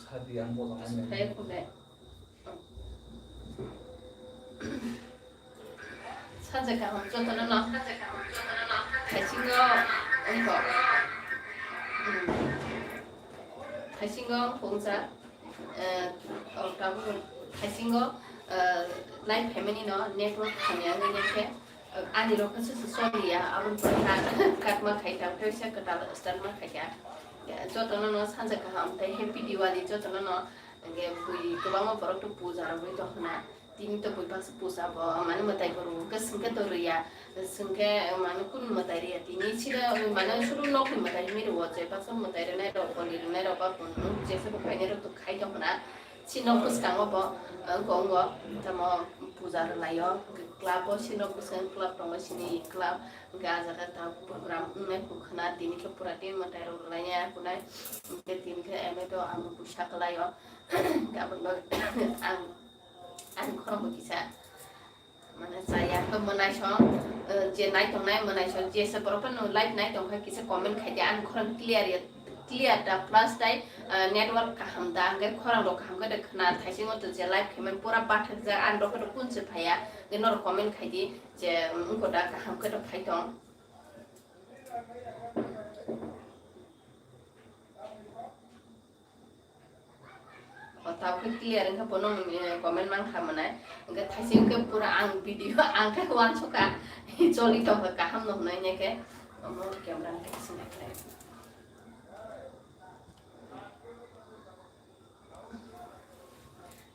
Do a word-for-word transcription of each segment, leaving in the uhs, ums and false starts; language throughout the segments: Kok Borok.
Khadi ang bo Phai khumle. Sanja kaham jotono no. Thaisingo wngkho. Hmm. Thaisingo wngkho wngsa. Eh, oh, tabuk thaisingo, eh, live phaimani no network hamya wngwi khe. Ani rok khe se choliya, aboni pore kha katma khai tang khe se kwtal start ma khai kha. Jotono no sanja kaham tei happy Diwali jotono no. Hwnkhe bui kwbangma borok to puja rogwi tong khna. Tini to bui baksa puja bo mani mwtai bo rwo hwnkhe swngkhe to rwya. Swngkhe mani kunu mwtai rwya tini sida mani suru nokni mwtai hinwi rwo je baksa mwtai rwnai rok boli rwnai rok ba kunu jesa bo khainai rok to khai tong khna. Chini nok bwskango bo, eh, gongo, tamo puja rwlaio, club o chini nok bwskango club tongo, chini club, hwnkhe ah jaga ta program wngnai hwnkhe khwna, tini khe pura team mwtai rok rwlainai, kunai, hwnkhe tini khe M A do ang puisa kwlaio, hwnkhe aboni bagwi ang, ang khoroknwi kisa. Mane chaya khe mwnaisong, eh, je nai tongnai mwnaisong, je se borok phano live nai tongkha kisa comment khai di, ani khorang clear ya, clear da, plus tai, eh, network kaham da, hwnkhe khorang rok kaham khe da khna, thaisingo to je live khaimani pura bathakjak, ani rok khe da kun se phaiya, hwnkhe norok comment khai di, je, mm, wngkho da kaham khe da phai tong. O, tabuk khe clear wngkha, bono, eh, comment mankha mwnai. Hwnkhe thaising khe pura ang video ang khe uansukha. Choli tongkha kaham no hwnwi, hwnkhe omo camera ni khe swnai khlai.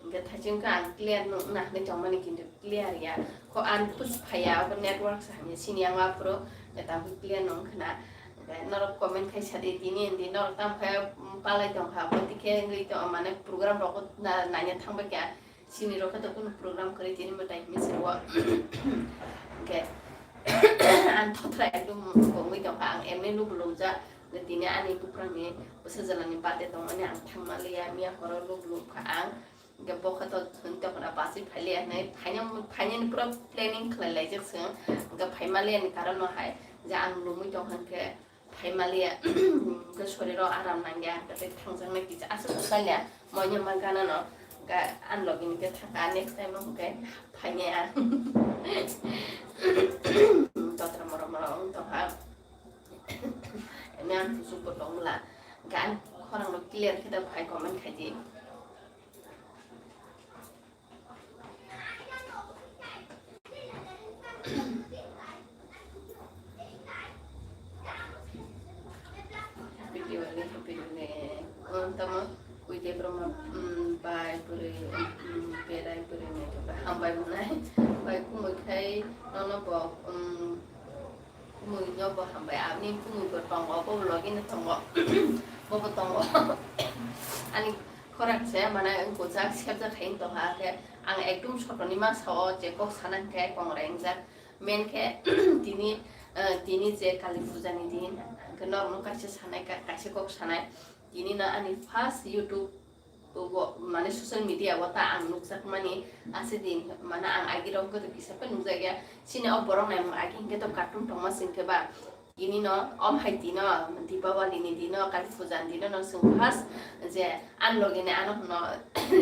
Hwnkhe thaising khe ang clear no wngna hwnwi tongmani, kintu clear ya. Kho ang push phaiya, abo network se hamya sini yang aphuru, hwnkhe tabuk clear no wngkha na. Hwnkhe norok comment khai sadi, tini hindi norok tamo khe, mm, palai tongkha, abo tikhe wngwi tong, mane program rok na, naina thangbai kha, sini rok khe to kunu program kwrwi tini mwtai hinwi se rwo. Hwnkhe ang thotra ekdom wngwi tongkha, ang emni lubu lumjak, tini ani bukrangni bwsajwlani birthday tongmani ang thangma liya, miya horo lubu lumkha ang. Hwnkhe bo khe to thwng tongkhna bachwi phailiya hinwi phaina, phainani pura planning khlai laijak chwng. Hwnkhe phaima liyani karon no hai je ang lumwi tongkha hwnkhe phaima liya, hwnkhe soriro aram nangya, hwnkhe tei thangjaknai kisa aswk swkang liya, moino ma gana no, hwnkhe ani logi ni khe thangkha, next time no hwnkhe phainai ang. Totra moro moro wng tongkha, ene ang kuchuk bo tong bwla, hwnkhe ani khorang no clear khe da phai comment khai di. Happy Diwali, happy Diwali. Ang tamo kuite broma, mm, bai bwrwi, mm, berai bwrwi ni hambai mwnai. Bai kumui khai nono bo, mm, Kumui no bo hambai, ani kumui bo tongo, bo bo logi no tongo, bo bo tongo. Ani khorang se mane wngkujak, sebjak hai wng tongkha, khe ang ekdum sotoni masa o je kok sana hwnkhe kongrai wngjak. Main khe tini, eh, tini je Kali puja ni din, hwnkhe norok no kaisa sanai, ka-, kaisa kok sanai. Tini no ani first YouTube bo, mane social media o ta ang nukjakmani, ase din, mane ang agi rok goto kisa khe nukjakya, chini o borok naimung agi hinkhe to cartoon tongma singkhe ba, tini no, om hai dino, Deepawali ni dino, Kali puja ni dino no chwng first je ani logi ni ano hwno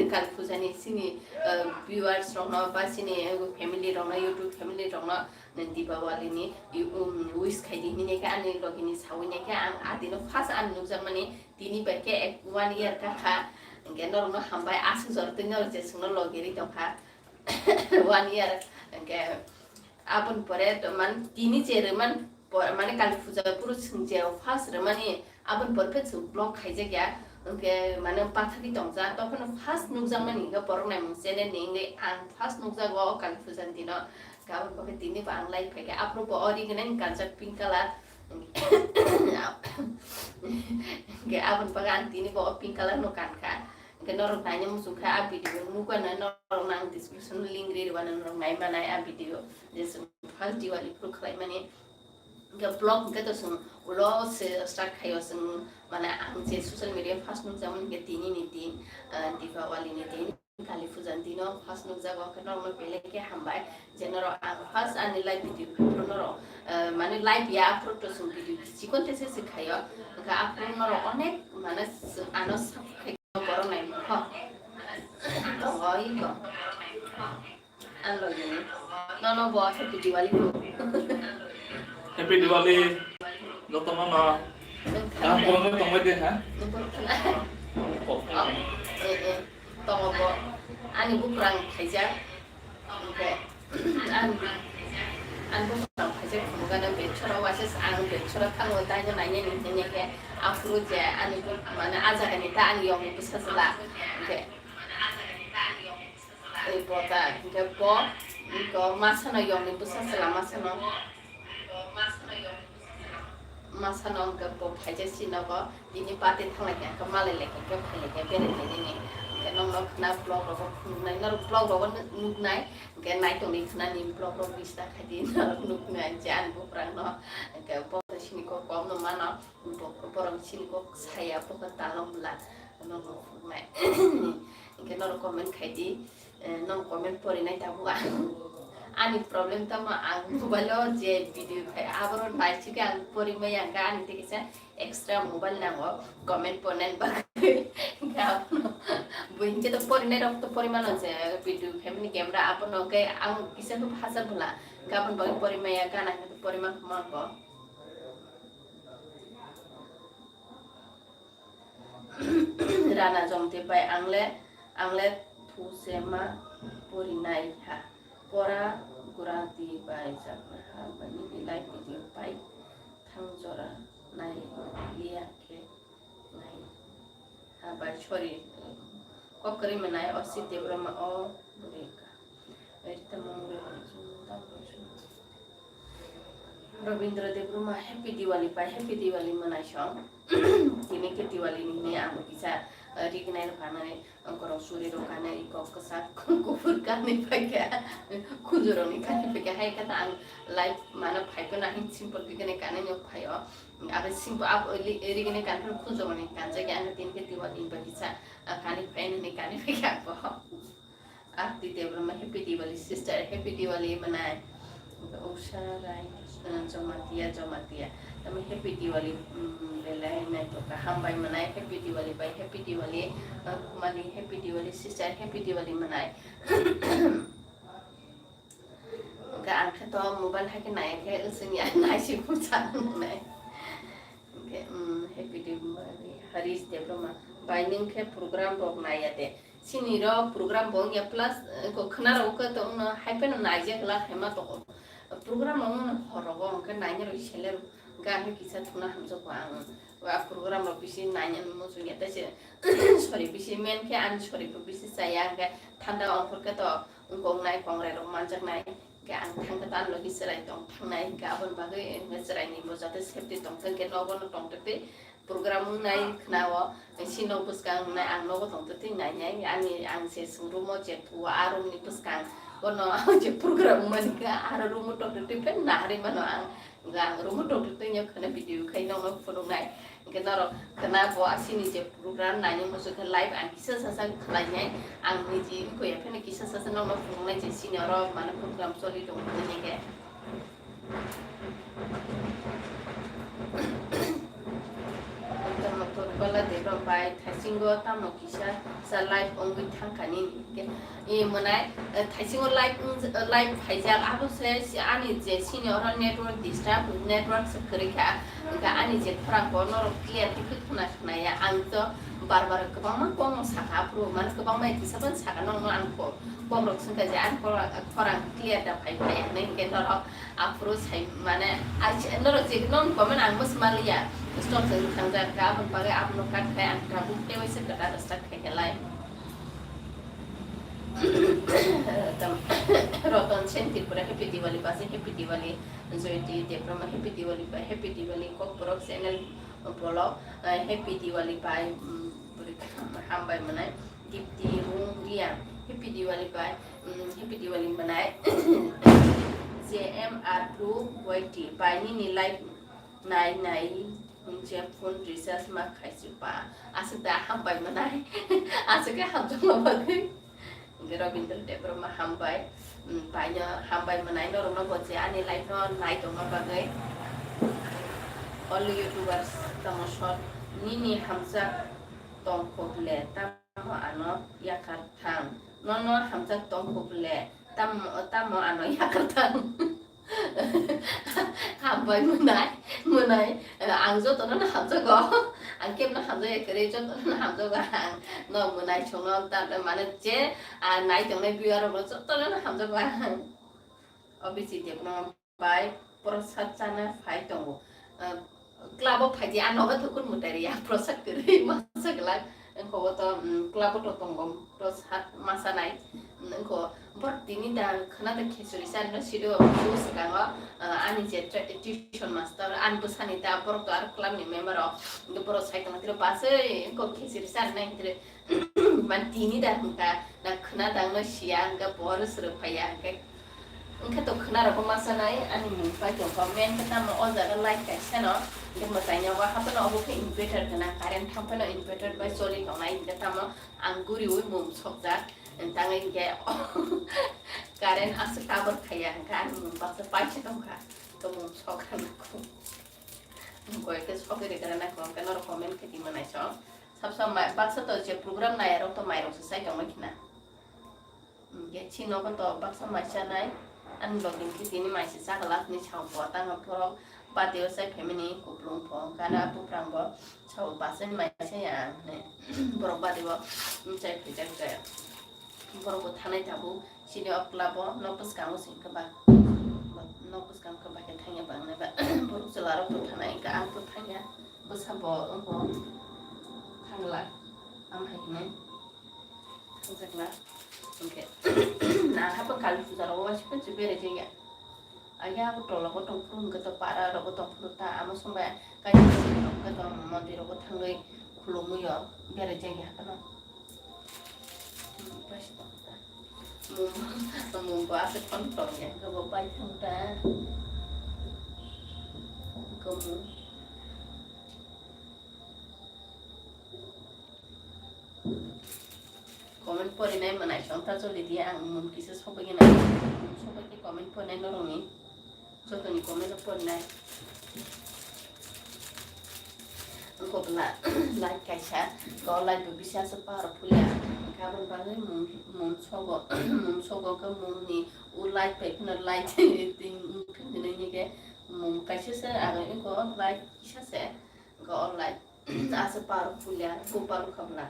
Kali puja ni chini, eh, viewers rok no ba chini, eh, family rok no, YouTube family rok no Deepawali ni, um, wish khai di hinwi khe ani logi ni sawi nai khe ang a dino first ani nukjakmani. Tini bai khe ek, one year kakha, hwnkhe norokno hambai, aswk jora tei norok je chwngno logi ri tongkha. One year, hwnkhe aboni pore to man, tini je rwman, po-, mane Kali puja phuru chwng je first rwmani, aboni pore khe chwng vlog khaijakya, hwnkhe mane pathagwi tongjak, tokhono first nukjakmani hwnkhe borok naimung channel ni wngwi ang first nukjago o Kali puja ni dino, hwnkhe aboni pore tini bo ang live phaikha, aphuru bo o ri gwnani kanjak pink colour. Hwnkhe aboni bagwi ang tini bo pink colour no kankha. Hwnkhe norok naina muchungkha a video nukgwi no norok no ang description o link ri rwmani norok nai manai a video. Je chwng first Diwali phuru khlaimani. Hwnkhe vlog hwnkhe to chwng ulo se start khaio chwng mane ang je social media first nukjakmani hwnkhe tini ni din, ah, Deepawali ni din. Kali puja ni dino first nukjago, khe norokno belai khe hambai je norok ang first ani live video phuru norok, eh, mane live ya aphuru to chwng video chikon tese se khaio, hwnkhe aphuru norok onek mane ano subscribe khaio, borok nai Tongo, iko. Ang logini. Nono bo Happy Diwali ko. Happy Diwali. Joto no no. Ang borok no tongbai de ha. Nukung khna. Oh. Eh, eh. Tongo bo. Ani bukurang khaijak. Hingke, ang, ang buphang phaijak phunukgana bed sora waisa ang bed sora thango taino nainani hinwi khe aphuru je ani bu-, mane a jagani ta ani yongni bwsa chwla. Hingke, ei bota, hingke bo, bo masano yongni bwsa chwla masano. Masano hingke bo phaijak si nogo, tini party thanglai khe, hingke malai lai khe, hingke phai lai khe, berai lai nini. Hingke nokno khna vlog rogo phunuknai, norok vlog rogo nuk-, nuknai, hingke naitongni khna ni vlog rok bista khaidi norok nuknai, je ani buprang no, hingke bo sini kok kom no mano, bo-, borok sini kok saya, bo khe talong bwla, nokno phunuknai. Hingke norok comment khaidi. Eh, nong comment porinai tabuk ang. Ani problem tamo ang mobile o je video khai aboro naisike ang porimai ang ani tei kisa extra mobile nango comment pornai bagwi. Hingke abono bo hingke to porinai rok to porimano je video khai mani camera abono khe ang kisa khe phasa bwla hingke aboni bagwi porimai ya gana hingke to porima khama bo. Rana Jomti bai ang le, ang le thusema porinai ha. Pora gura di bai jakna ha, bai nini live video pai thang jora nai liya khe nai ha bai, sorry, kok kwrwi mwnai o si Debbarma o bwrwi ka. Rita Mongol, Robindra Debbarma, Happy Diwali pai, Happy Diwali mwnai song. Tini khe Diwali ni hwnwi ang kisa, eh, rignai rok kanwi, ang korok suri rok kanwi, kok kwchak, kuphur kanwi phaikha, khunju rok ni kanwi phaikha, hai khe ta ang live mano phaikha na hin simple rignai kanwi no phaio. Abo simple, abo li-, rignai kanwi khunju rok ni kanjak ya, ang tini khe Diwali ni bagwi sa, ah, kanwi phai nini kanwi phaikha bo. Arti Debbarma, Happy Diwali sister, Happy Diwali mwnai. Usha Rai, uh, Jamatia, Jamatia. Tamo Happy Diwali, um, belai naitoka hambai mwnai, Happy Diwali bai, Happy Diwali, uh, Khumali, Happy Diwali sister, Happy Diwali mwnai. Hingke ang khe to mobile hai khe nai khe wngya nai si bucha nai. Hingke, um, Happy Diwali, Harish Debbarma. Bai nwng khe program rok nai ya de. Sini rok program bo wngya plus, eh, ko khna rok khe to wngno hai phano naijak la hai ma toko. Program rok wngno hor rogo hwnkhe naina rok sele rok ga hwnkhe kisa thuna hamjak bo ang. Wa program rok bisi naina muchungya tei se sorry bisi men khe ani sorry bo bisi chaya hwnkhe thanda ongkhor khe to wngkok nai kongrai rok manjak nai. Hwnkhe ang thangkhe to ani logi chwrai tong thangnai hwnkhe aboni bagwi hwnkhe chwraini bo jate safety tongthang khe nogo no tongtwtwi. Program wngnai khna o, sino bwskang wngnai ang nogo tongtwtwi nainai, ani ang se swngrumo je thuo a room ni bwskang bono je program wngmani khe aro room o tongtwtwi phan naharwi mano ang, hwnkhe ang room o tongtwtwi no khna video khai nokno phunuknai, hwnkhe norok khna bo asini je program naini muchung khe live ang kisa sasa khlainai, ang niji wngkha ya phano kisa sasa nokno phunuknai je sini oro mane program choli tongo hwnwi khe. Tamo Torbala Debra bai thaisingo tamo kisa sa live wngwi thangkha nini hwnkhe, e mwnai, eh, thaisingo live wng-, live phaijak, abo se si ani je sini oro network disturb, network se kwrwi kha, hwnkhe ani je khorang bo norok clear khe khwna khwnaya, ang to bar bar kwbangma kokno sakha, aphuru mane kwbangma kisa phano sakha, nokno ang ko-, kokrok swngkha je ani khorang, khorang clear da phai phai hinwi, hwnkhe norok aphuru sai mane, ai se, norok je non comment ang bwsma liya, stop se thangjak kha, aboni bagwi abono cut khai ang tabuk tei waisa kwtal start khai khe lai. Tam-, Roton Sen Tripura, Happy Diwali, basi Happy Diwali, Joyoti Debbarma, Happy Diwali bai, Happy Diwali, Kokborok channel, Bolo, eh, Happy Diwali bai, mm, bwrwi hambai mwnai. Dipti Rung Riang, Happy Diwali bai, mm, Happy Diwali mwnai. J M R two Y T bai nini live nai nai hwnche phone recharge ma khaisi ba. Aswk da hambai mwnai. Aswk khe hamjakma bagwi. Hwnkhe Rabindra Debbarma hambai, mm, baino hambai mwnai norokno bo je ani live no nai tongma bagwi. All YouTubers tamo sor nini hamjak tongkho ble tamo ano yakar thang. Nono hamjak tong kho bole. Tamo, tamo ano yakar thang. Hambai mwnai, mwnai. Ang jotono no hamjago. Ang kebno hamjaya kwrwi, jotono no hamjago ang. No mwnai songno ta mane je, ah, nai tongnai viewer rokno jotono no hamjago ang. Obviously, Debbarma bai prosad chana phai tongo. Ah, club o phaidi, ah, nogo thukun mwtai riya, prosad kwrwi masa glak. Wngkho o to, mm, club o to tongo, prosad masa nai. Wngkho borok tini da khwna da khichuri chari no sido, bo swkango, ah, ani je tra-, tuition master, ani bwsani da borok to aro club ni member o, borok sai tongma tiro basai wngkho khichuri chari nai hintre. Man tini da hwnka, na khwna dangno siya hwnka, bohoro swrwk phaiya hwnka. Hwnka to khwna rokbo masa nai, ani mung pai tongkha. Main khe tamo o jaga light kaisa no, hwnka mwtai nogo haphano obo khe inverter gwnang, current thang phano inverter bai choli tongnai, hwnka tamo ang guriui mung sokjak, tangwi hwnka current aswk cover khaiya, hwnka ani mung baksa paisa tongkha, to mung sokha nangkho. Koi khe sogwi rwgwna nai khe norok comment khe timo naisong. Sabsa mai-, baksa to je program nai rok to mairok se sai tongma khina. Ge chini nogo to baksa mai chanai. Ani login khe tini mai se chaglak ni sao bo tang phoro bati o sai family kuplung pho gana buprang bo sao basa ni mai se ya ne. Borok bati o chai phai jak khe borok bo thanai tabuk. Chini o club o nok bwskango se hwnkhe ba, nok bwskango hwnkhe ba khe thangya ba wngnai ba, borok chwla rok bo thanai hwnkhe ang bo thangya, bwsa bo wngkho thangla, am hai hwnwi thangjakla hwnkhe. Na haphang kali puja rogo waisa phai se berai jaya. Ayang tologo tongphuru hwnkhe to para rogo tongphuru ta, amo songbai kaisa hwnkhe to mondir rogo thangwi khulumwi o berai jaya haphano. Mungbo aswk phone tong ya, gobo pai thang ta. Gomo. Comment porinai mwnai song ta choli di, ang mung kisa sokoi gana. Sokoi ke comment porinai noroni. Jotoni comment no porinai. Wngkha bwla light kaisa, o light bo bisa se power phulia. Hwnkhe aboni bagwi mung, mung sogo, mung sogo khe mungni o light bai phano light ting phim hinwi hwnkhe mung kaisa se aro wngkha o light kisa se, wngkha o light aswk power phulia, bo power kha bwla.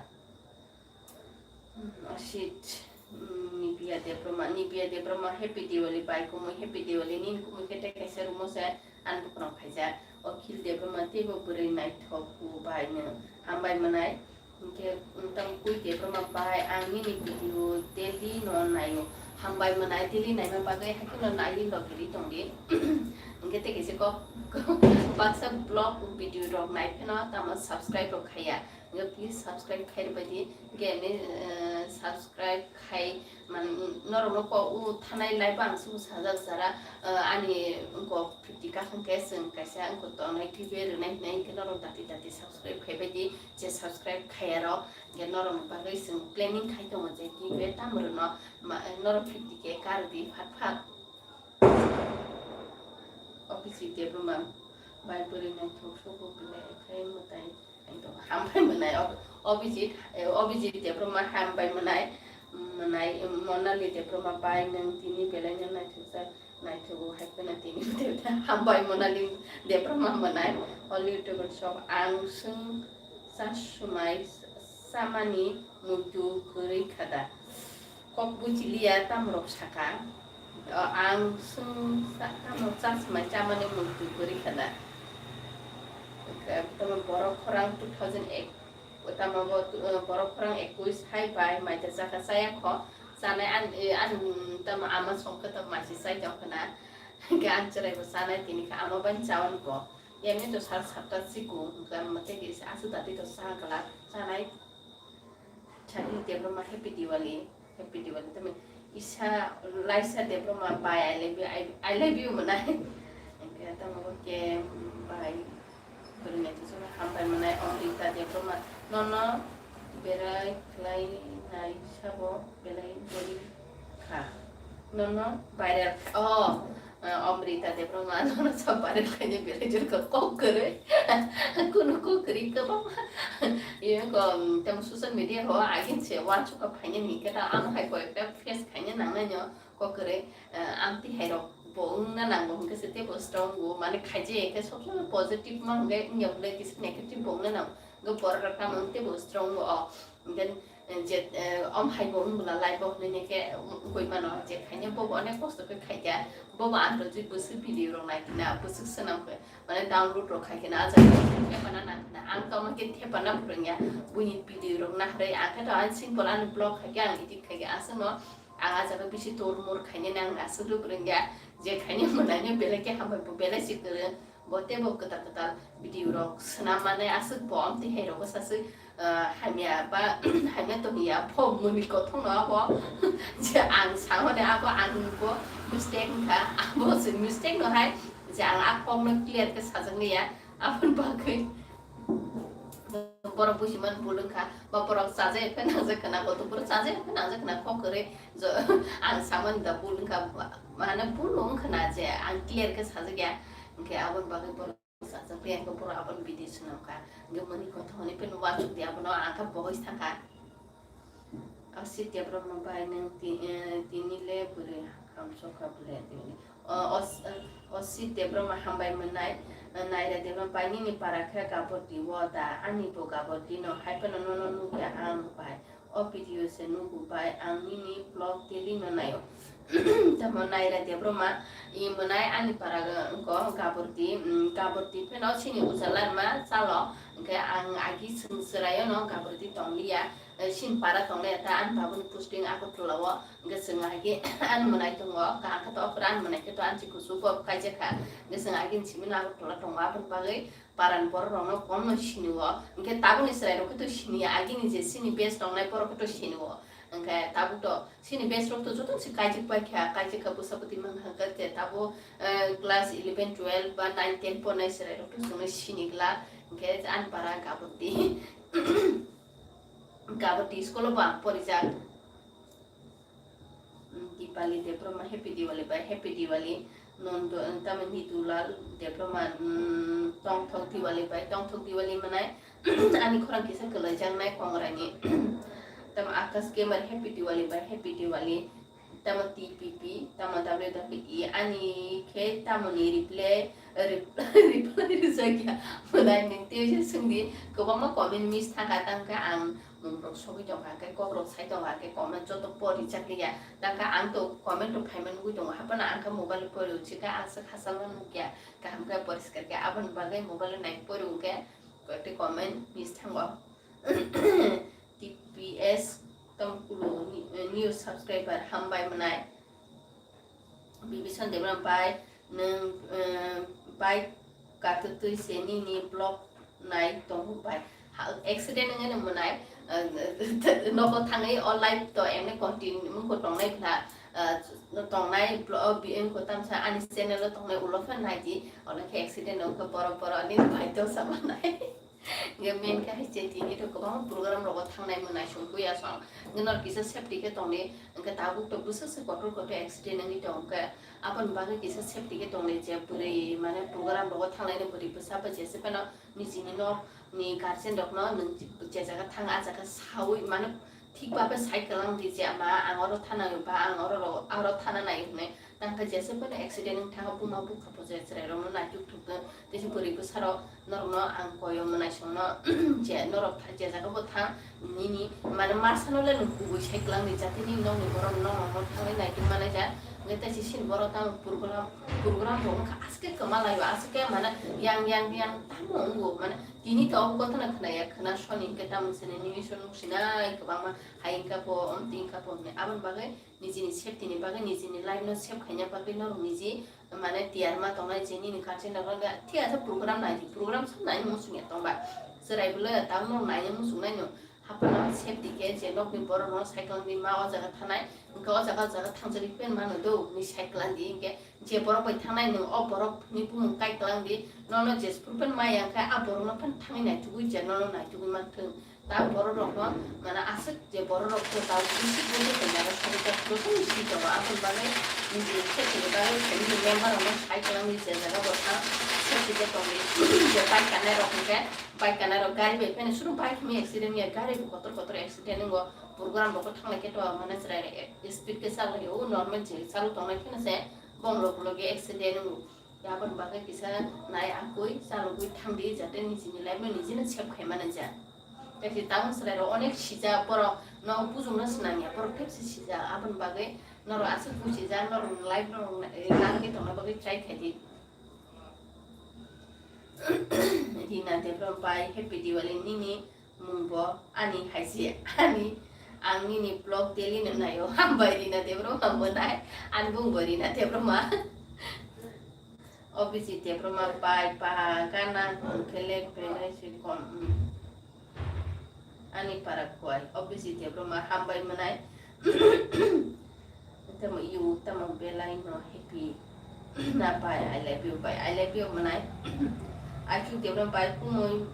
Hmm, Ashit, hmm, Nibia Debbarma, Nibia Debbarma, Happy Diwali bai kumui, Happy Diwali nini kumui khe tei kaisa room o se ani bukhurok phaijak. Akhil Debbarma, teibo bwrwi naithok bo bai no hambai mwnai. Hinkhe, hmm, tamo Kui Debbarma bai, ang nini video daily no naio. Hambai mwnai, daily naima bagwi haikhe no naiwi logiri tongdi. Hinkhe tei kaisa kok, baksa vlog video rok nai phano tamo subscribe rok khaiya. Hwnkhe please subscribe khai rwbaidi. Hwnkhe ani, eh, subscribe khai man, norokno kok o thanai live bo ang subu sajak jara, eh, ani wngkok fifty kakhang khe chwng kaisa wngkok tongnai twi be rwnai hinai hwnkhe norok dati dati subscribe khaibaidi. Je subscribe khaiyarok hwnkhe norokni bagwi chwng planning khai tongo je twi be tamo rwno ma, norok fifty K kardi phat phat. Office Debbarma bai bwrwi naithok sobo belai khe mwtai. Hambai mwnai, Ob-, Abhijit, eh, Abhijit Debbarma hambai mwnai, mwnai, Monali Debbarma bai nwng tini belai no naithokjak, naithogo hai phano tini hambai Monali Debbarma mwnai, all YouTuber sok ang swng chasumai samani muitu kwrwi khada. Kok buchiliya tamrok saka, o, ang swng sa-, tamo chasmai chamani muitu kwrwi khada. Tamo borok khorang two thousand eight, tamo bo, eh, borok khorang ekuis hai bai maita chakha chaya kho. Chanai an, eh, an, tamo ama songkhe tamo maisi chai tong khna. Hwnkhe ang chwrai bo chanai tini khe ama bai chawan bo. Yamni to sal satta chikung, hwnkhe ama tei kisa aswk dati to cha glak chanai. Chakni Debbarma, Happy Diwali, Happy Diwali. Tamo Isa, Laisa Debbarma, bye, I love you, I, I love you mwnai. Hwnkhe tamo bo khe, bye. Bwrwi naithoksano hambai mwnai, Amrita Debbarma. Nono berai khlai nai sabo belai bwrwi kha. Nono viral, oh, Ah, Amrita Debbarma nono sa viral khaina belai jor kha kok kwrwi. Kunu kok kwrwi kwbangma. Iyo ko, um, tamo social media ho agin se wansuk kha phaina ni khe ta amo hai koi ekta face khaina nangnai no kok kwrwi. Ah, amtwi hai rok bo wngna nango hwnkhe se teibo strong bo mane khaijak khe sob somoi positive ma hwnkhe wngya bwlai kisa negative bo wngna nango. Hwnkhe borok rok tamo wng teibo strong bo o. Then, eh, je, eh, om hai bo wng bwla lai bo hwnwi khe wngwi mano je khaina bo bo onek kosto khe khaikha. Bo bo ang rwjwi bwswk video rok nai khna bwswk swnam khe mane download rok khai khna ah jaga thepana nang khna ang tongma khe thepana phwrwngya buini video rok naharwi ang khe to ang simple ani vlog khai khe ang edit khai khe aswkno ang ah jaga bisi tor mor khainani ang aswk rwrwngya je khaina mwnaino belai khe hambai bo belai se kwrwng. Bo teibo kwtal kwtal video rok swnam manai aswk bo amtwi hai rogo saswk, ah, hamya ba hamya tongya bo mwnwi kothokno abo je ang sao de abo ang bo mistake wngkha abo se mistake no hai je ang a kokno clear khe sajak liya aboni bagwi borok bujiman bul wngkha ba borok chajak khe nangjak khna bo borok chajak khe nangjak khna kok kwrwi jo ang samani da bul wngkha mane bul wngkha na je ang clear khe sajak ya. Hwnkhe aboni bagwi borok sajak khe borok aboni video swnam kha. Hwnkhe mwnwi kothok hwnwi phano uansuk di abono ang khe bogoi sa kha. Osit Debbarma bai nwng ti-, eh, tini le bwrwi hamsok kha bwle tini. O, os-, eh, Osit Debbarma hambai mwnai, eh, Naira Debbarma bai nini para khe Gabordi o da, ani bo Gabordi no, hai phano nono nukya ang bai. O video se nugo bai ang nini vlog daily no naio. Tamo Naira Debbarma, i mwnai ani para wngko Gabordi, mm, Gabordi pheno chini Ujalarma chalo, hwnkhe ang agi chwng chwraio no Gabordi tongliya, eh, chini para tongliya ta ani babuni posting Agartala o, hwnkhe chwng agi ani mwnai tongo, kaham khe to okra ani mwnai khe to ani chikon sugo kaijak kha, hwnkhe chwng agi ni simi no Agartala tongo, aboni bagwi Paran borok rokno komno sini o, hwnkhe tabukni chwrai rok khe to sini ya, agini je chini batch tongnai borok khe to sini o, hwnkhe tabuk to chini batch rok to joto se kaijak pai kha, kaijak kha bwsa bwtwi man kha, hwnkhe je tabuk, eh, class eleven, twelve ba nine, ten pornai chwrai rok to chwngno sini glak, hwnkhe ani para Gabordi, Gabordi school o bo ang porijak. Mm, Dipali Debbarma, Happy Diwali bai, Happy Diwali. Nondo, tamo Nidulal Debbarma, mm, Tongthok Diwali bai, Tongthok Diwali manai, ani khorang kisa kwlaijaknai Kongraini. Tamo Akash Gamer, Happy Diwali bai, Happy Diwali. Tamo T P P, tamo W W E, ani khe tamoni reply, rep-, reply rijak ya. Manai nwng tei swngdi, kwbangma comment miss thangkha, tangkha ang Mung rok sogwi tongkha, hwnkhe kok rok sai tongkha, hwnkhe comment joto pori chakliya. Tangkha ang to comment rok phaima nugwi tongo, haphano ang khe mobile o pori uchikha, ang swk hachal ma nukya, kaham khe poriskar khe, aboni bagwi mobile o nai pori hwnkhe koyekti comment miss thango. T P S Tongkulu ni-, new subscriber hambai mwnai. Bibison Debra bai nwng, eh, bai katwtwi se nini vlog nai tongo bai. Ha, accident wngwi nw mwnai, eh, nogo thangwi o live to emni continue wngkho tongnai bwla, eh, tongnai vlog, wngkho tamsa ani channel o tongnai ulo phan nai di, olo khe accident wngkha borok borok ani bai to sama nai. Hingke main khe hai je tini to kwbangma program rogo thangnai mwnai song buya song. Hingke nor kisa safety khe tongdi, hingke tabuk to bwswk se kotor kotor accident wngwi tong khe aboni bagwi kisa safety khe tongdi je bwrwi mane program rogo thangnai ni bwrwi bwsa bai jese phano nijini nok ni guardian rok no nwng je jaga thang ah jaga sawi mane thik babe sai kwlang di je ma ang oro thana ba ang oro ro-, oro thana nai hwnwi. Tangkha jesa phano accident wng thangkha buma bukha bo je chwrai rokno naituk thukno tei se bwrwi bwsarok norokno ang koyo mwnaisongno je norok tha-, je jaga bo thang nini mane masano le nwng kubui sai kwlang ni jati ni nokni borok nokno thangwi naituk manai ja hwnkhe tei se sini borok tamo program program bo wngkha aswk khe kwma laio aswk khe mane yang yang yang tamo wngo mane tini to obo gothana khwnaya khwna soni hwnkhe tamo sini nini soni sinai kwbangma hai wngkha bo omtwi wngkha bo hwnwi aboni bagwi. Nijini safety ni bagwi, nijini life no save khaina bagwi norok niji mane tiyar ma tongnai je nini guardian rok no thik ase program nai di, program sam nai muchung ya tong ba. Chwrai bwle tang norok nai muchung nai no haphano safety khe je nokni borok no cycle di ma o jaga thanai, hwnkhe o jaga o jaga thangjagwi pen mano do hwnwi cycle di hwnkhe je borok bai thangnai nwng o borok ni bumung kai kwlang di, nono jesphuru pen ma yang khe a borok no pen thangwi naitugwi je nono naitugwi man thung. Ta borok rokno, mane, aswk je borok rok to ta bisi bisi khe jaga sari ta joto si tongo, aboni bagwi niji khe tini bagwi family member rokno sai kwlangwi je jaga bo thang se si je tongdi. Je bike kanai rok hwnkhe, bike kanai rok gari bai phano suru bike mi accident ya, gari bo kotor kotor accident wngo, program rok thang lai khe to, mane, chwrai speed khe chal lai o, normal je chal tong lai phano se bong rok logi accident wngo. Aboni bagwi kisa nai akwi chalogwi thangdi, jate nijini life no nijino save khai mani ja. Tei si town chwrai rok onek sijak, borok no bujukno swnamya, borok tebse sijak, aboni bagwi norok aswk buchijak, norok life no nangwi tongna bagwi try khaidi. Rina Debra bai Happy Diwali nini mung bo ani hai se ani ang nini vlog daily no naio. Hambai Rina Debra ma mwnai, ani bung bo Rina Debra ma. Obisi Debra ma bai pa gana hwnkhe le belai se kom, hmm. Ani para khwai, Obisi Debra ma hambai mwnai. Tamo you, tamo belai no happy. Na bai, I love you bai, I love you mwnai. Achu Debra bai kumui,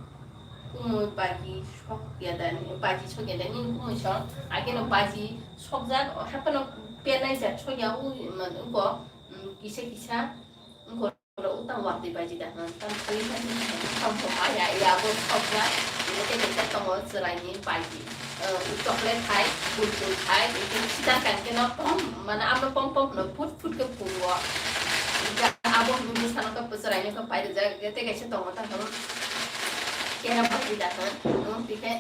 kumui baji sok ya da ni, baji sok ya da ni kumui sok. Ake no baji sok jak, hapa no penai jak sok ya u, man, uko, mm, kisa kisa, uko. Oro utang watwi baji da hwn, tang twi baji da hwn, tang bo maya ya bo sokya, ino tei kaisa tongo chwraini baji, eh, chocolate hai, kulkul hai, ino tei sidang kan khe no pom, mane amo pom pom no phut phut khe phungo. Abo hwnwi bwsano khe chwraino khe pai rijak, tei kaisa tongo tang hwn, kera baji da hwn, ino tei khe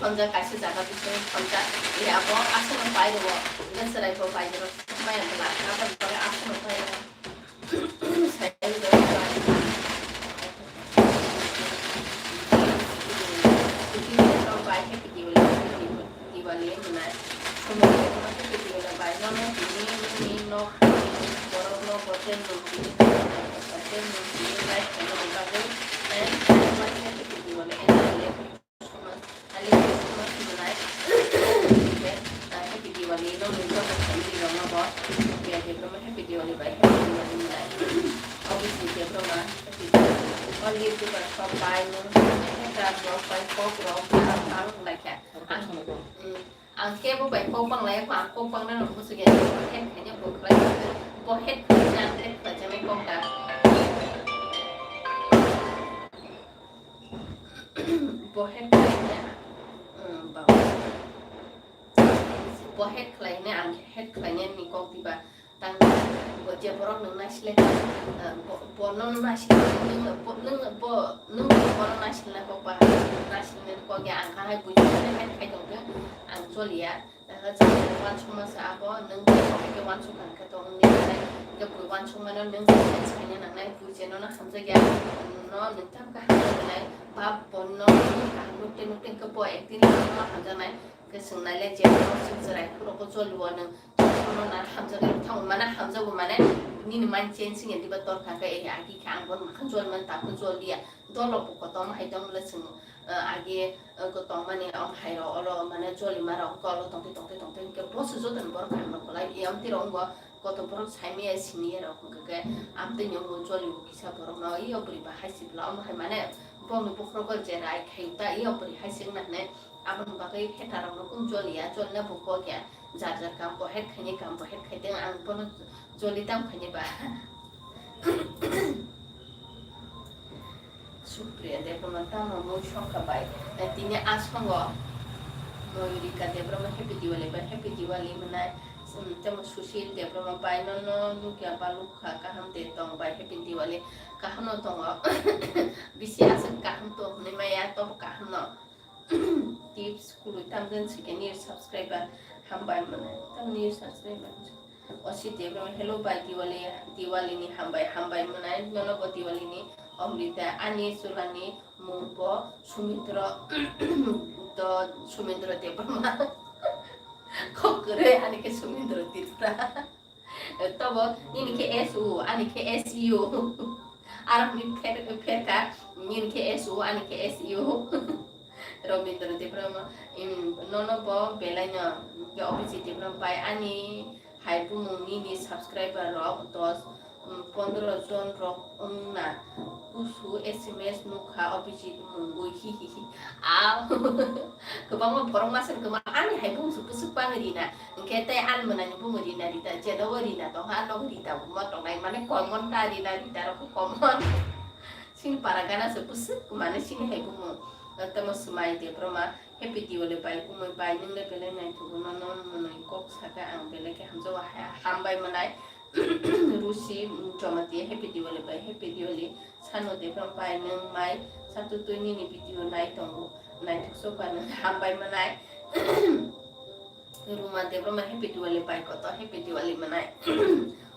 khonjak kaisa jaga bising khonjak, ya bo aswkno pai rwo, ino chwrai bo baji rw maya bwla, abo ni bagwi aswkno pai rwo. Happy Diwali no nung joto family rokno bo. Happy Diwali bai Happy Diwali mwnai. Obviously Debra ma Happy Diwali. All YouTubers rok bai nung hater rok bai kok rok bang lai kha. Ang, mm, ang kebo bai kok bang lai kha, ang kok bang nang musu ge. Bo head khaina bo khlai, bo head khaina ang head khlai janai kok da. Bo head khlaina, um, ba-, bo head khlaina, ang head khlaina ni kok diba. Tang bo je borok nwng naisle, uh, bo, bo no naisle, nwng, bo, nwng, bo, nwng bo no naisle na kok ba, naisle na kok ya ang kahai bui head khai tong khe ang choliya. Daga chwng uansukma sa abo, nwng kok khe uansuk kha khe tong nini, hwnkhe bui uansukmano nwng khe sense khaina nangnai, bui je nono hamjakya, no nwng tam khe hamjaknai, ba bono nwng kaham nukte nukte hwnkhe bo ekdin nono hamjaknai, hwnkhe swngnaile je bono swng chwrai phuru bo joliwo nwng, bono na hamjaknai, thango mane hamjago mane nini mind change wngya diba torkha khe, eh, agi khe ang bono makhang joli mani, tabuk joliya, dolo bo kotom hai tong bwle swng, eh, agi, eh, tongmani ong hai rok olo mane jolima rok olo tongtwi tongtwi tongtwi hwnkhe boso jotono borok kaham rok kwlai, eh, amtwi rok wngbo. Koto borok saimaya siniya rok hwnkhe khe amtwi ni wngbo joli bo kisa borok no iyo bwrwi ba hai sibla omo hai mane bongni bokhorogo je rai khayu ta iyo bwrwi hai se wngna hinwi aboni bagwi hater rok no kung joliya jolina bo kok ya jar jar kam bo het khaini kam bo het khai teng ang bono joli tam khaini ba. Supriya Debbarma tamo mui songkha bai, eh, tini asongo Moyurika Debbarma Happy Diwali bai Happy Diwali mwnai, um, tamo Sushil Debbarma bai nono nukya balukha kaham de tong bai Happy Diwali kaham no tongo. Bisi aswk kaham tong hwnwi maya tobo kaham no. Tips kwrwi tamjani swkhe new subscriber hambai mwnai. Tamo new subscriber Osi Debbarma, hello bai Diwali, Diwali ni hambai, hambai mwnai nono bo Diwali ni. Amrita, ani chulani mung bo Sumitra, to Sumitra Debbarma. Kok kwrwi ani khe Sumitra Tripura. Tobo nini khe S U, ani khe S U. Arokni pher, pherka, nini khe S U, ani khe S U. Robindra Debbarma, im, nono bo belai no, ya Obisi Debbarma bai ani hai bumung nini subscriber rok dos, Pondro jon rok wngna kusu S M S nukha Abhijit mungwi hihihi. A kwbangma borok masa kwma ani hai bumsu bwswk bangwi rina. Hwnkhe tei ani mwnani bumwi rina rita jeda o rina tongkha, a nogo rita bo tongnai mane common ta rina rita rok common. Chini para gana se bwswk mane chini hai bumung. Tamo swmai Debbarma Happy Diwali bai, umui bai, nwng le belai naithogo, nono mwnwi kok saka ang belai khe hamjago, ha-, hambai mwnai. Rusi, mm, Jamatia, Happy Diwali bai, Happy Diwali. Sano Debbarma bai, nwng mai, satutwi nini video nai tongo, naithok sok ba nwng hambai mwnai. Ruma Debbarma, Happy Diwali bai, koto Happy Diwali mwnai.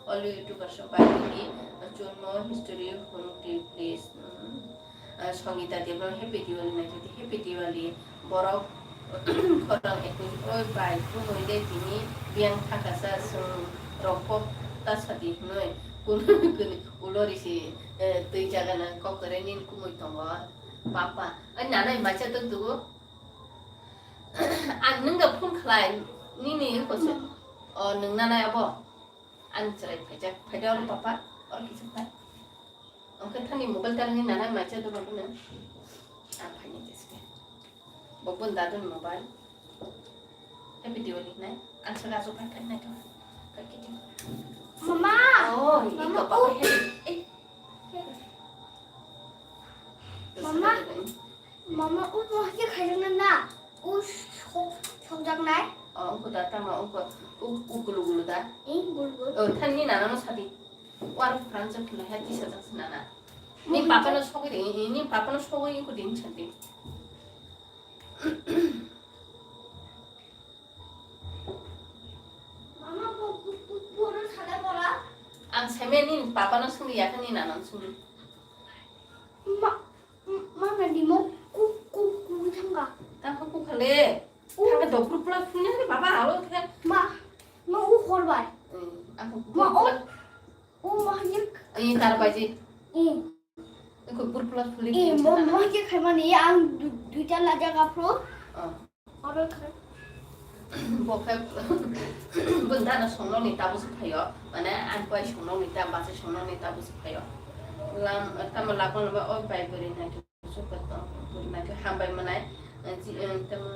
All YouTubers bai, nini, chunmo history, hwn twi, please. Mm. Ah, Songita Debbarma Happy Diwali naithote Happy Diwali. Borok khorang ekoi oi bai kumui de tini biyang thangkasa chwng rok kok ta sadi hinoi kun kun ulo risi, eh, twi jaga na kok kore nin kumui tongo. Papa, ai nanai macha to dugo. Ang nungga phone khlai nini ko se. O nung nanai abo. Ang chwrai phaijak, phaida oro papa, oro kisa phai. Ang khe thani mobile talni nana macha do babu nang. Ang phaini jeske. Babu dadun mobile. Happy Diwali nai. Ang saka so phai phai nai to. Phai kiti. Mama. Oh, ini Mama, papa oh. Happy. Eh. Mama. Mama, u bo haikhe khaijaknai na? U sok, sokjaknai? O, ungkho da, tamo, ungkho, u, u gulu gulu da? Ih, gulu gulu. O, thani nana no sadi. War pranjak khna hai tisa jak nana. Ni papa no sogwi de, ni papa no sogwi ungkho din sadi. Mama, bo, bo, bo, bo, no sade bola? Ang seme ni papa no sungdi, yakha ni nana no sungdi. Ma, Mama ni mo ku, ku, ku thangka. Tangka ku khale. U. Tangka dokru pula phulnya ni baba alo khe. Ma, ma u hor bai. Hmm, aku Ma, o. Pula. U ma yek. Ini tar baji. I. Aku pur pula phuli. I, mo, mo yek khai mani ang du, duita la jaga phru. Oh. Bo khe bundano songnokni tabuk se phaio, mane ang bai songnokni ta, bachai songnokni tabuk se phaio. Lam, tamo lakol ba o bai bwrwi naikhe hambai mwnai, tamo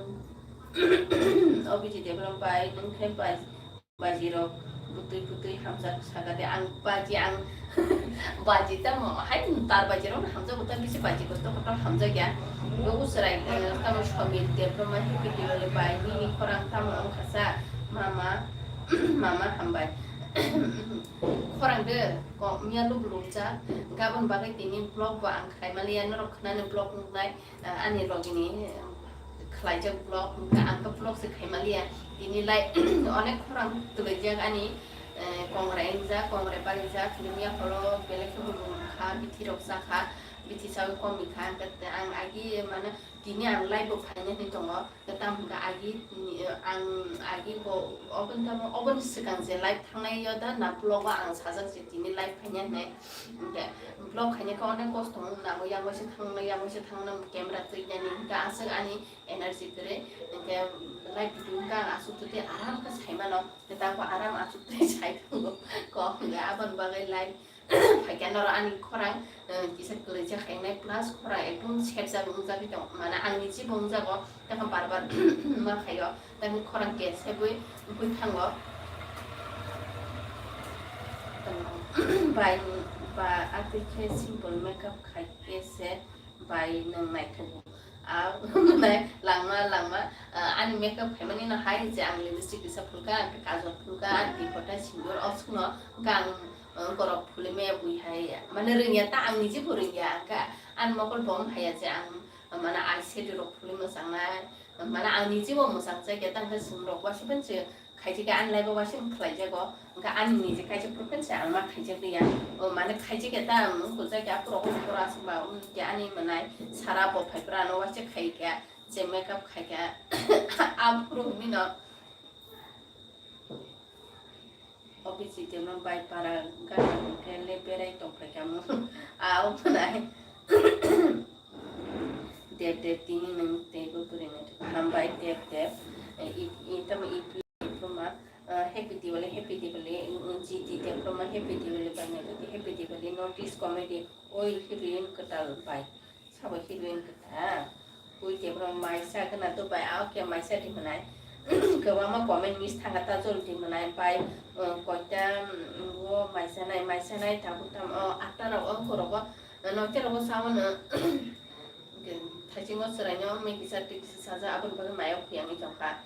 o biji debra bai nwng khe bai. Baji rok butui butui hamjak saka de ang baji ang baji tamo hai tar baji rok hamjak uta bisi baji kosto kotor hamjak ya. Bo usrai tamo Somir Debbarma happy Diwali bai nini khorang tamo wngkha sa mama mama hambai khorang de kok miya lub lub jak gabon bagwi tini vlog bo ang khai maliya norok khnani vlog nuknai. Ah, ani logini, eh, khlaijak vlog, hwnkhe ang khe vlog se khaimaliya. Tini lai onek khorang twlaijak ani, eh, kongrai wngjak, kongrai parijak, hwnkhe miya horo belai khe hwnwi kha, bithi rok cha kha, bithi chawi komi kha, hwnkhe ang agi mane tini ang live bo phaina hinwi tongo, tamo hwnkhe agi, eh, ang agi bo oboni tamo, oboni swkang je live thangnai yo da na vlog o ang sajak je tini live phaina hinwi, hwnkhe vlog khaina khe onek kosto wng nango, yang waisa thangna, yang waisa thangna. Camera twi nani hwnkhe aswk ani energy kwrwi, hwnkhe live video hwnkhe ang aswk twi aram khe sai mano, tei tamo aram aswk twi sai tongo kok hwnkhe aboni bagwi live phaikhe norok ani khorang, eh, kisa kwlwijak khainai plus khorang ekdom sepjak wngjagwi tongo, mane ang nijibo wngjago, tamo bar bar ma khaio, tamo khorang ke sebwi wngwi thango. Bai ba atwi khe simple makeup khai khe se. Bai nwng naithogo. Ah, nai langma langma, ah, ani makeup khaimani no hai je ang lipstick kisa phulkha, ang kajol phulkha, ang twi kothai sindur, o sukno hwnkhe ang, ah, borok phulwi maya bui hai, mane rwngya ta, ang niji bo rwngya, hwnkhe ani mokol bo wng haiya je ang, mane eyeshadow rok phulwi mwchangnai, mane ang niji bo mwchang chakya ta, hwnkhe chwng rok uansukhe se Khaijak khe ani life o waisa khlaijago, hwnkhe ani niji kaisa problem se ang ma khaijak liya. O mane khaijak khe ta ang wngkujak khe aphuru o phuru aswk ba wngkhe ani mwnai sara bo phai phuru ano waisa khai khe je makeup khai khe aphuru hinwi no. Office sitema bai para gana hwnkhe le berai tongphai kha mo a o mwnai. Dep dep tini nwng teibo kwrwino hambai dep dep. I, i, tamo i, i, ma, Ah, Happy Diwali, Happy Diwali, mm, G T Debbarma, Happy Diwali, bai nai tongdi, Happy Diwali, North East Comedy, oi heroine kwtal bai, sabo heroine kwtal, oi Debbarma maisa gana to bai, ah, okay, maisa di manai, kwbangma comment miss thangkha ta jol di manai, bai, mm, koita, mm, o maisa nai, maisa nai, tabuk tam, o, atta rok, o, korok o, noita rok o sao no, thaisingo chwraino, mui kisa twi kisa sajak, aboni bagwi mayok phiyangwi tongkha.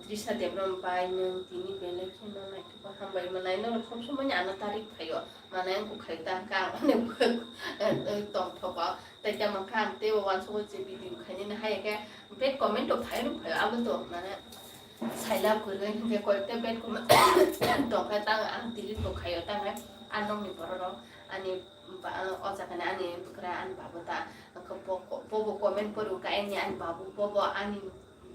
Trisa Debbarma bai nwng tini belai kheno naithokma hambai manai, norok sob somoi ano tarik phaio, manai wngkha khaio ta hwnkhe ang onek tongthogo, tei tamo khe ang teibo uansugo je video khainani hai khe bad comment rok phai rok phaio, abo to mane sailab kwrwi hinkhe koyekta bad comment tongkha ta ang delete bo khaio, ta hwnkhe a nokni borok rok ani ba-, o jaga ni ani bwkra ani babu ta, bo, bo bo comment pori kha ani, ani babu bo bo ani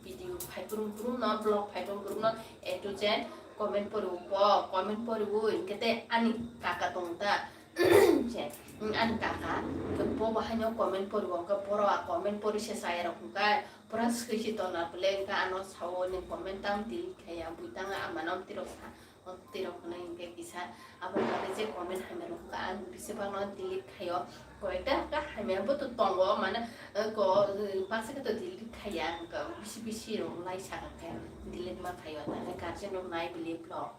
video phai brum brum no, vlog phai brum brum no, A to Z comment pori bo, comment pori bo hinkhe tei ani kaka tong ta, je, ani kaka, hinkhe bo bo haino comment pori bo, hinkhe borok a comment pori se chaya rok hinkhe pura swi se tona bwle, hinkhe ano sao ni comment tang delete khaiya, bui tang ama no twi rok sa. O twi rok hwnwi hinkhe kisa aboni bagwi je comment hamya rok wngkha, ang bisi bagno delete khaio. Koyekta khe hamya bo to tongo, mane, eh, ko, eh, baksa khe to delete khaiya, ang khe bisi bisi rok lai sakha khe delete ma khaio, tei guardian rok nai bili vlog.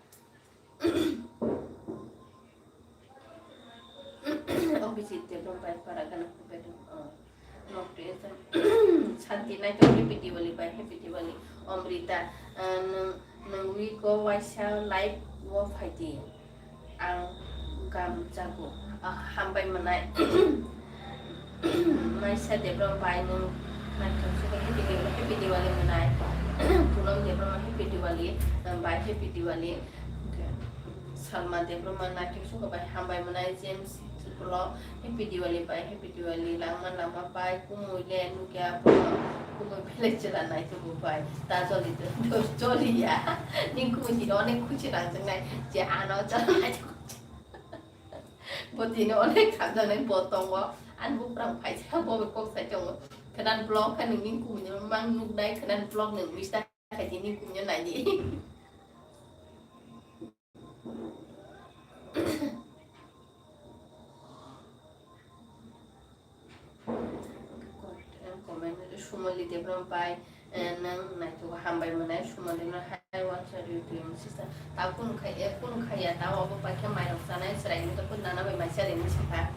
Abhijit Debbarma bai para gana kubai tong, oh. Nok tu esa. Santi nai tong, Happy Diwali bai, Happy Diwali. Amrita, ah, nwng, nwng wi ko waisa live wo phaidi. Ang gam jago. Ah, hambai manai. Maisa Debbarma bai nwng naithok suka Happy Diwali, Happy Diwali manai. Punam Debbarma Happy Diwali, ah, bai Happy Diwali. Okay. Salma Debbarma naithok suka bai hambai manai, James Vlog, Happy Diwali bai, Happy Diwali, langma langma pai, kumui le nukya bono, kumui belai chwla naithogo bai, ta joli do, joli ya, ning kumui tino onek khuchi rang jeng nai, je ano chwla naithogo, bo tino onek khamjak nai bo tongo, ani buprang phaisa bo bai kok sai tongo, khwnan vlog khe nung ning kumui no mang nuk nai, khwnan vlog nung mista khaidi ning kumui no nai di. Comment, Sumoli Debbarma bai, eh, nwng naithogo hambai manai, Sumoli no hai wansa review sister. Ta kun khai, eh, kun khaiya, ta obo pai khe mairok chanai, chwrai ni to kun nana bai maisa rini sakha.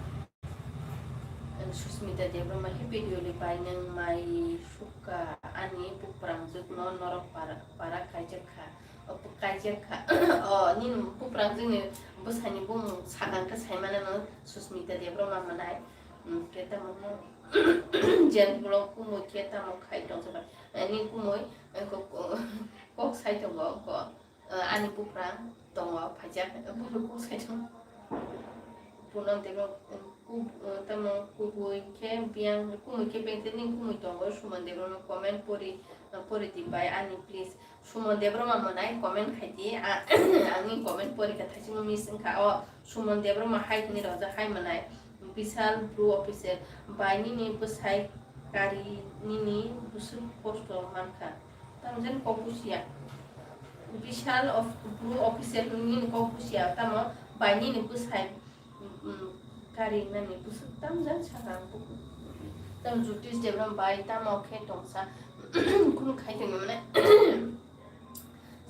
Susmita Debbarma, Happy Diwali bai nwng mai sukha, ani buprang jwk no norok para, para kaijak kha. O kaijak kha. O, nini buprang jwkni bwsani bumung sakang khe saimano no Susmita Debbarma manai. Hmm, khe tamo no Jen Vlog kumui khe tamo khai tongsa ba. Eh, ni kumui, eh, ko, ko, kok sai tongo, ko, eh, ani buprang tongo, phaijak, eh, bumung kok sai tongo. Punam Debbarma, eh, ku-, eh, tamo kubui khe biyang, kumui khe biyang tei ni kumui tongo, Suman Debbarma comment pori, eh, pori di bai ani please. Suman Debbarma mwnai comment khai di, a-, ang ni comment pori kha thaisimo miss wngkha o, Suman Debbarma hai hwnwi rojak hai mwnai, Bishal Bru Official, bai nini bwsai kari nini bwswk kosto mankha, tamo jani kok busiya, Bishal of Bru Official hwnwi nini kok busiya, tamo bai nini bwsai. Mm, kari nani bwswk tamjak sakha ang bukhuk. Tamo Jyotish Debbarma bai tamo khe tongsa khunu khai tongwi mane.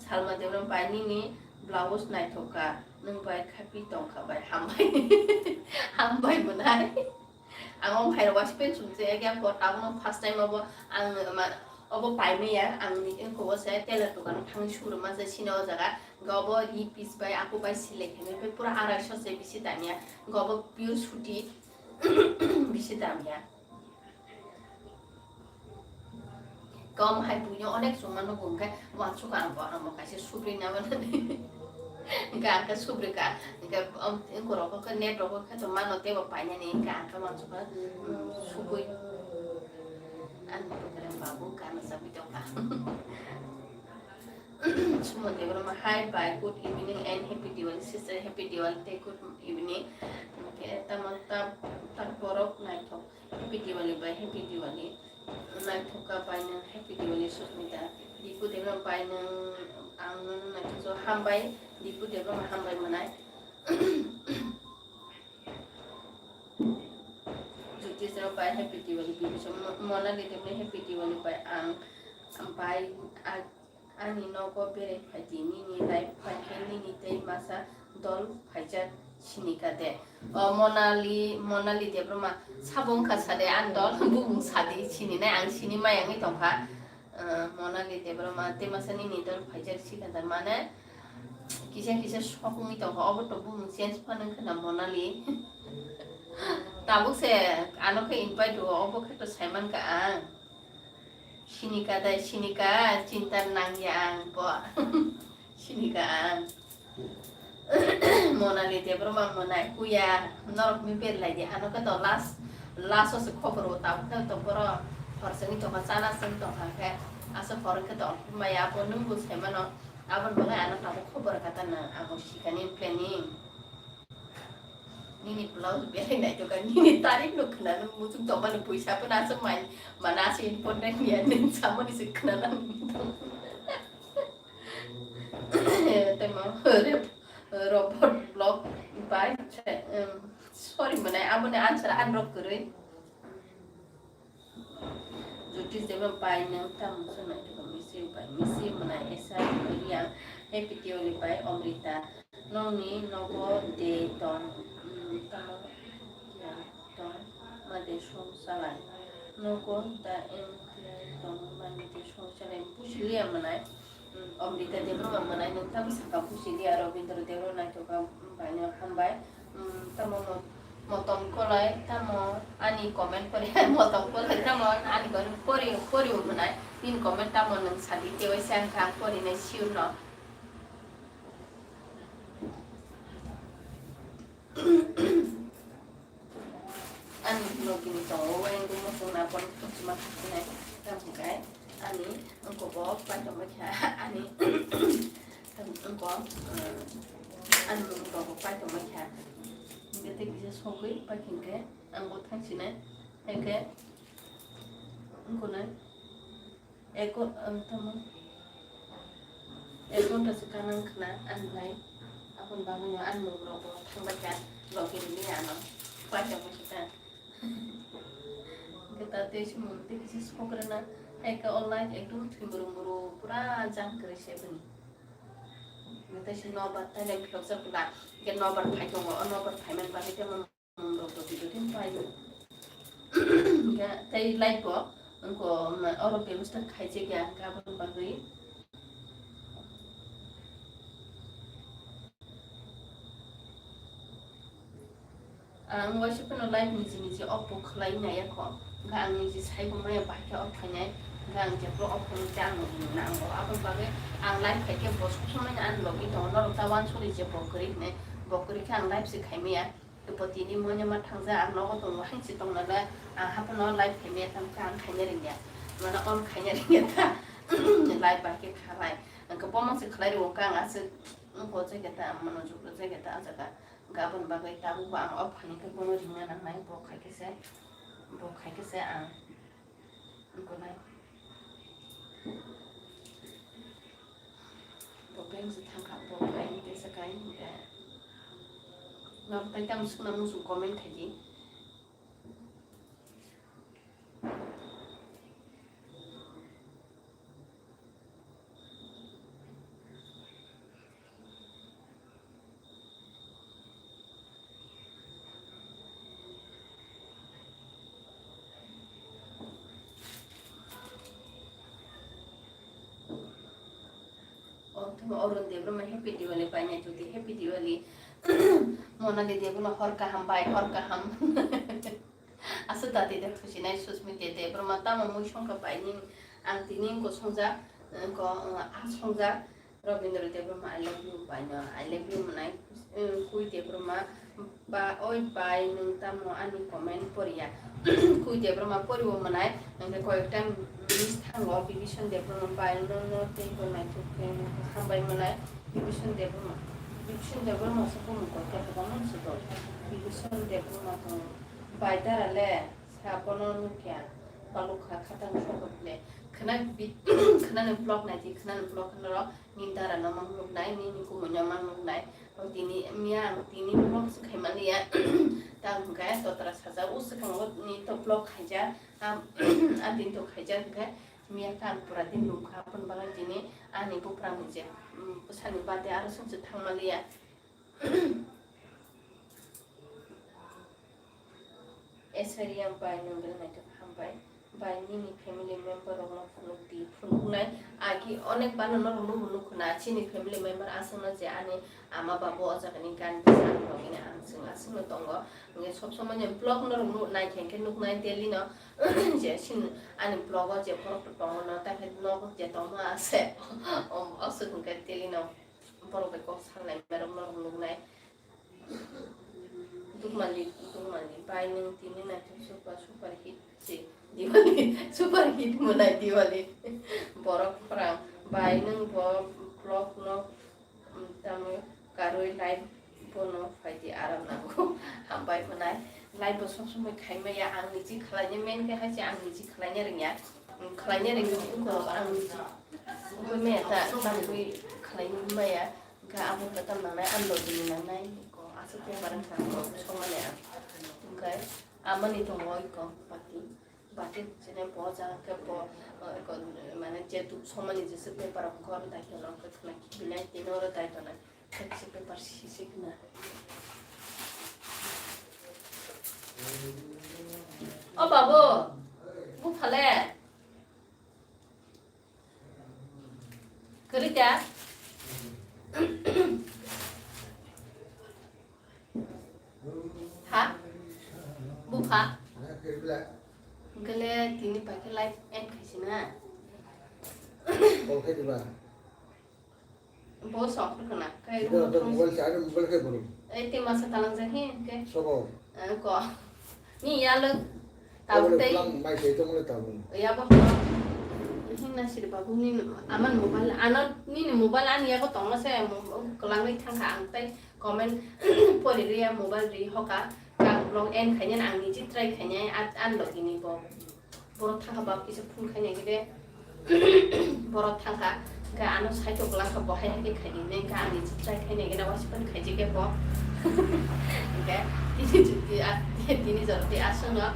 Salma Debbarma bai nini blouse naithok kha, nwng bai khapi tongkha bai hambai. Hambai mwnai. Ang o hai rok waisa pant sumse yak yak bo tabukno first time obo ang ma-, obo paimaya ang ni engko bo se tailor dukano thangwi sumrwma se sini o jaga. Gobo ri piece bai aku bai select hwnwi bai pura arai so se bisi damya. Gobo pure suti bisi damya. Kom hai buino onek chuma no bung khe wansuk ang bo ang bo kaisa subri na mani. Hingke ang khe subri ka hingke om engko rok khe net rok khe to mano tebo painani hingke ang khe wansuk ka subui. Ang bo khe babu kana sabi tongka. Suman Debbarma, hi, bye, good evening and happy Diwali, sister, happy Diwali, tei good evening. Hingke tamo ta, ta borok naithok, happy Diwali bai, happy Diwali. Naithok ka bai nwng, happy Diwali, Susmita. Riku Debbarma bai nwng, Ang nono naithogo hambai, Dipu Debbarma hambai mwnai. Jyoti Debbarma bai happy Diwali, Bibisha Mo-, Monali Debbarma happy Diwali bai ang, ang bai, ang, ani nogo berai phaidi, nini live phaikhe nini tei masa dol phaijak sinika de. O Monali, Monali Debbarma sabo wngkha sade, ang dol bumung sadi sininai, ang sini maya wngwi tongkha. Ah, Monali Debbarma tei masa nini dol phaijak sikha da mane kisa kisa sok wngwi tongkha, obo to bumung change phano wngkha na Monali. Tabuk se ano khe invite rwo, obo khe to saimankha ang. Sinika dai, sinika, chinta nangya ang bo. Sinika ang. Monali Debbarma mwnai kuya, norok mi berlai di, ano khe to last, last o se khobor o tabuk khe to boro hor sengwi tongkha, chana sengwi tongkha khe, asa hor khe to maya abo nwng bo saimano, aboni bagwi ano tabuk khobor kha ta nang, abo sikani planning. Nini blouse belai naitokha, nini tarik no khwnano muchung tongmani puisa phano asa mai, mana asa important ya, nwng samani se khwnanani. Temo, re-, robot block bai, um, sorry, mane, aboni answer unlock kwrwi. Jyoti Debbarma bai nwng tamo se naitokha, misi bai, misi mane esa kwrwi ang, happy Diwali bai, Amrita. Nokni nogo de tong, mm, tamo ya tong, ma de song salai. Nogo da em tong, ma de song salai. Buji liya mwnai. Mm, Amrita Debbarma mwnai, nwng tamo saka buji liya, Robindra Debbarma naitokha, mm, bai no hambai. Mm, tamo mo-, motom kolai, tamo ani comment pori, motom kolai, tamo ani comment pori, pori mwnai. Nini comment tamo nwng sadi, tei waisa wngkha ang porinai sure no. Ani logi ni tongo, wayang rwma chwngna bono tongchima thangsinai, tamo hwnkhe ani wngkok bo paitongma kha, ani wngkok, eh, ani mung rok bo paitongma kha. Hwnkhe tei kisa sogwi paikhinkhe ang bo thangsinai, hwnkhe wngkuknai. Eko, ang tamo, ek ghonta se kanang khna, ang bai, aboni bagwi no ang nuk rok bo thang bai kha, logi rwni ano, paitamo se ta. Hwnkhe ta tei se mung tei kisa sok rwna, hai khe o light ekdom thwi muru muru, pura jang kwrwi se bini. Hwnkhe tei se nobar tailai philok jak bwla, hwnkhe nobar phai tongo, o nobar phaimani bagwi tei Rok rok video tin pai. Hingke tei light bo wngko ma oro bebostha khaijak ya hingke aboni bagwi. Ang waisa phano light niji niji off bo khlai nai ya kho. Hingke ang niji sai bo maya bahai khe off khainai. Hingke ang jephuru off khainai tei ang niji nango. Aboni bagwi ang light khai khe bo sob somai no ani logi tongo. Norok ta wansuri je bo kwrwi hinui. Bo kwrwi khe ang light se khai maya. Bo tini moino ma thangja, ang nogo tongo, hainsi tongna le, ang haphano live khaimaya, tamo khe ang khaina rwngya, mane on khaina rwngya ta, live bai khe khalai, ang khe bomo se khlai rwo, ang aswk wng khe ta, ang mano juklo jagata, ah jaga, ang khe aboni bagwi tabuk bo ang off khaina khe bono ringna nangnai, bo khai khe se, bo khai khe se ang. Wngkha nai. Bo bank se thangkha, bo kaini tesa kaini de. Norok tai tamo swkna muchung comment khaidi. O, tamo Arun Debbarma happy Diwali, painai tuti happy Diwali. Monali Debbarma hor kaham bai, hor kaham. Aswk dati de thusinai Susmita Debbarma tamo mui songkha bai nini ang tini wngkha songjak, wngkha, ah, songjak Rabindra Debbarma I love you bai no I love you mwnai, eh, Kui Debbarma ba oi bai nwng tamo ani comment poriya. Kui Debbarma poriwo mwnai hwnkhe koyek time miss thango Bibison Debbarma bai no no tei bo naithok khe hambai mwnai Bibison Debbarma. Bibison Debbarma se bumung kotor kwbangma se dol. Bibison Debbarma to bai dara le. Sa bono nukya, Paluk kha khatang sokot le. Khna bi-, khna ni vlog nai di, khna ni vlog khna ro, ni dara no mang nuk nai, ni ni kumui no mang nuk nai. O tini, miya ang tini vlog se khai mani ya. Ta hwnkhe totra sajak, o swkang o ni to vlog khaijak. Am, a din to khaijak hwnkhe, miya khe ang pura din lum kha, aboni bagwi tini ani buprang ni je, um, bwsani birthday aro song se thang mani ya. Esariam bai nwng belai naithok hambai. Bai nini family member rokno phunuk di, phunuknai agi onek bano norokno phunuk khna. Chini family member aswkno je ani ama babu o jagani gan bwsa ang rogini ang chwng aswkno tongo. Hwnkhe sob somoi ni vlog norok nuk nai khe, khe nuknai daily no je sin ani vlog o je borok tongo no, ta khe nok je tongma ase aswk hwnkhe daily no borok bai kok salnai norok norok nuknai. Dukmali, Dukmali, bai nwng tini naithok super, super hit si Diwali, super hit mwnai Diwali. Borok khorang, bai nwng bo vlog no, um, tamo karwi live bono phaidi aram nango. Hambai mwnai, live bo sob somoi khai maya, ang niji khlaina main khe hai se ang niji khlaina rwngya. Um, khlaina rwngya, ang niji. Bai maya ta, tangwi khlaina maya. Hwnkhe abo hwnkhe tam nangnai, ani logini nangnai, iko aswk paper wngkha, iko songmani ang. Hwnkhe amani tongo iko bati, bati hwnkhe bo jaga khe bo, eh, iko, eh, mane je duk songmani jesa paper wngkha, oro dai tongo, hwnkhe khwlai khibilai tini oro dai tongo, kisa paper sisi khna. O babu, buphale. Kwrwi da? Ha? Bupha? Hwnkhe tini pai khe live end khaisina. Bo songkhor khna. Kai room thang. Mobile charge, mobile khe bolo. Ei, te masa talang jani ke? Sobo. Eh, ko. Ni yalo. Tabuk tei. Mai tei tongole tabuk. Ya bo. Hinna siri babu ni aman mobile, ano nini mobile ani yago tongma se mo-, kwlangwi thangkha ang tei comment pori ri ya mobile ri hoka. Kang vlog end khainani ang niji try khainai at an logini bo. Borok thangkha bab kisa phone khainai gede. Borok thangkha, hwnkhe ano saithok lang kha, bo hai hai khe khaidi, hwnkhe ani try khainai gana, waisa phano khaijak khe bo. Hwnkhe tini jodi a-, tini jora tei aswkno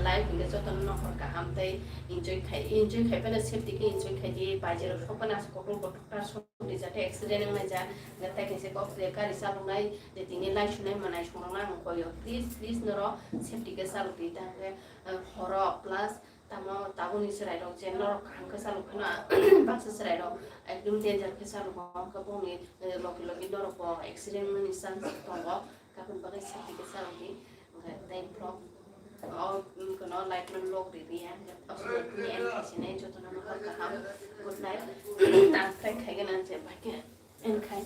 life hwnkhe jotono nohor kaham tei enjoy khai, enjoy khai phano safety khe enjoy khaidi, bai jerok sok phano aswk kotor kotor ta sok di, jate accident wngnai ja, hwnkhe tai kaisa kok je gari chaloknai, je tini lai sunai manai songrokno ang koyo, please, please norok safety khe chalok di, ta hwnkhe, eh, horo plus Tamo tabukni chwrairok je norok kaham khe chalok phano baksa chwrairok ekdom danger khe chalok, hwnkhe bongni, eh, logi logi norok bo accident wngmani chance tongo, aboni bagwi safety khe chalok di. Hwnkhe tei vlog o, mm, kono light no lock ri ri ya, hwnkhe aswk ni end khaisini jotono hor kaham, good night. Ang try khaigana je bai khe end khai.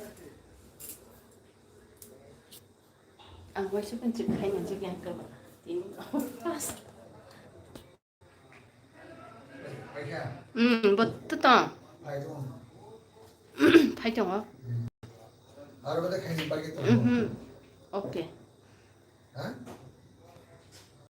Ang waisa phano chwk khaina chwk yang khe ba tini. Hmm, bo to tong. Phai tongo. Mhm. Okay.